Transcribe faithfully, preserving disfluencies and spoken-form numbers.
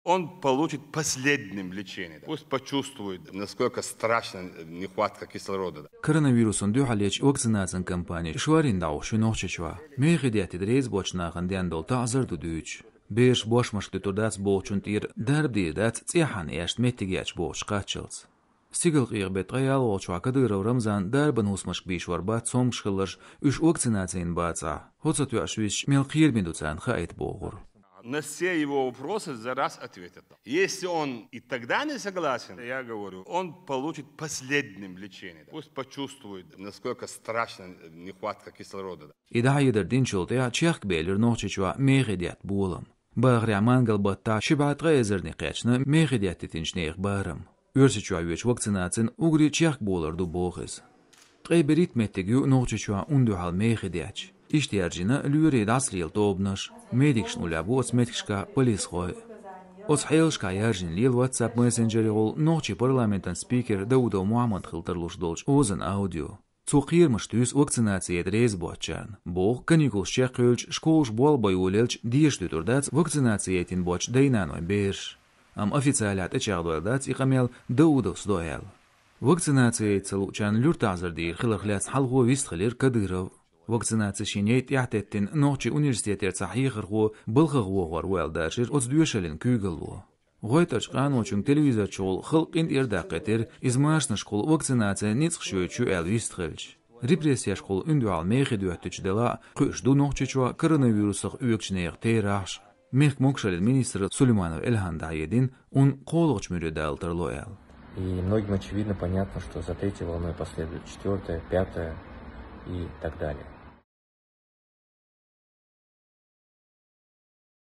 Он получит последним лечение. Пусть почувствует, насколько страшна нехватка кислорода. Коронавирусан дуьхьал ечу вакцинацин кампани шорин дӀахьуш ю Нохчийчохь. Мехе деттина реза боцчу нахана ден долу таӀзар ду дуьйцуш. Бераш бошмашка дуьтур дац бохучун тӀера дарба дийр дац цӀеххьана эшна меттиг ечу бохучу кхаччалц. Стигалкъеха беттан ткъе ялхолгӀачохь Кадыров Рамзан дарбан хӀусамашка бийшор бац цомгуш хилларш, уьш вакцинацина бацахь, хӀоца тоьаш висча мел кхераме ду царна хаийта бохура. На все его вопросы за раз ответят. Если он и тогда не согласен, я говорю, он получит последним лечение. Пусть почувствует, насколько страшна нехватка кислорода. И дӀахьедар динчул тӀаьхьа чехка белира Нохчийчохь мехе детта болам. Бахарехь мангал баттахь ши бӀе ткъе эзарний кхаьчна мехе деттинчу нехан барам. Оьрсийчохь йоьдучу вакцинацина уггаре чехка болар ду боху иза. Ткъе берхӀитта меттиг ю Нохчийчохь ун дуьхьал мехе детташ. Иштта яьржина лоьрийн дӀасалела тобанаш, медикашна уллехь бу оцу меттигашкахь полисхой. Оцу хьелашкахь яьржина лела WhatsApp мессенджерехула нохчийн парламентан спикер Даудов Мухьаммад хила тарлуш долчу озан аудио. Цо кхерамаш туьйсу вакцинаци яйта реза боцучарна, боху каникулаш чекхъевлча, школаш болх бан йолаелча, деша дуьтур дац вакцинаци яйтина боцчу дай-наной бераш. Амма официалехь тӀечӀагӀдойла дац и къамел Даудовс до аьлла. Вакцинаци яйта ца луучарна луьра таӀзар дийр хиларх лаьцна хьалхо вистхилира Кадыров. Вакцинаци шена яйта тӀаьхьатеттина нохчийн университетера цхьа хьехархо балхах вохор ву аьлла дашийра оцу доьшаллин куьйгалло. ГӀойтӀарчу къаночуьнга телевизор чухула халкъ къинтӀера даккхийтира, иза машанашкахула вакцинацин ницкъаш йойтуш ю аьлла вистхилча. Репрессешкахула ун дуьхьал мехе доьттича делахь а, кхуьуш ду Нохчийчохь коронавирусах оьгучу нехан терахьаш. Мехкан могушаллин министра Сулейманов Эльхана дӀахьедина, ун кхоалгӀачу муьре дала тарло аьлла. И многим очевидно понятно, что за третьей волной последует четвёртая, пятая и так далее.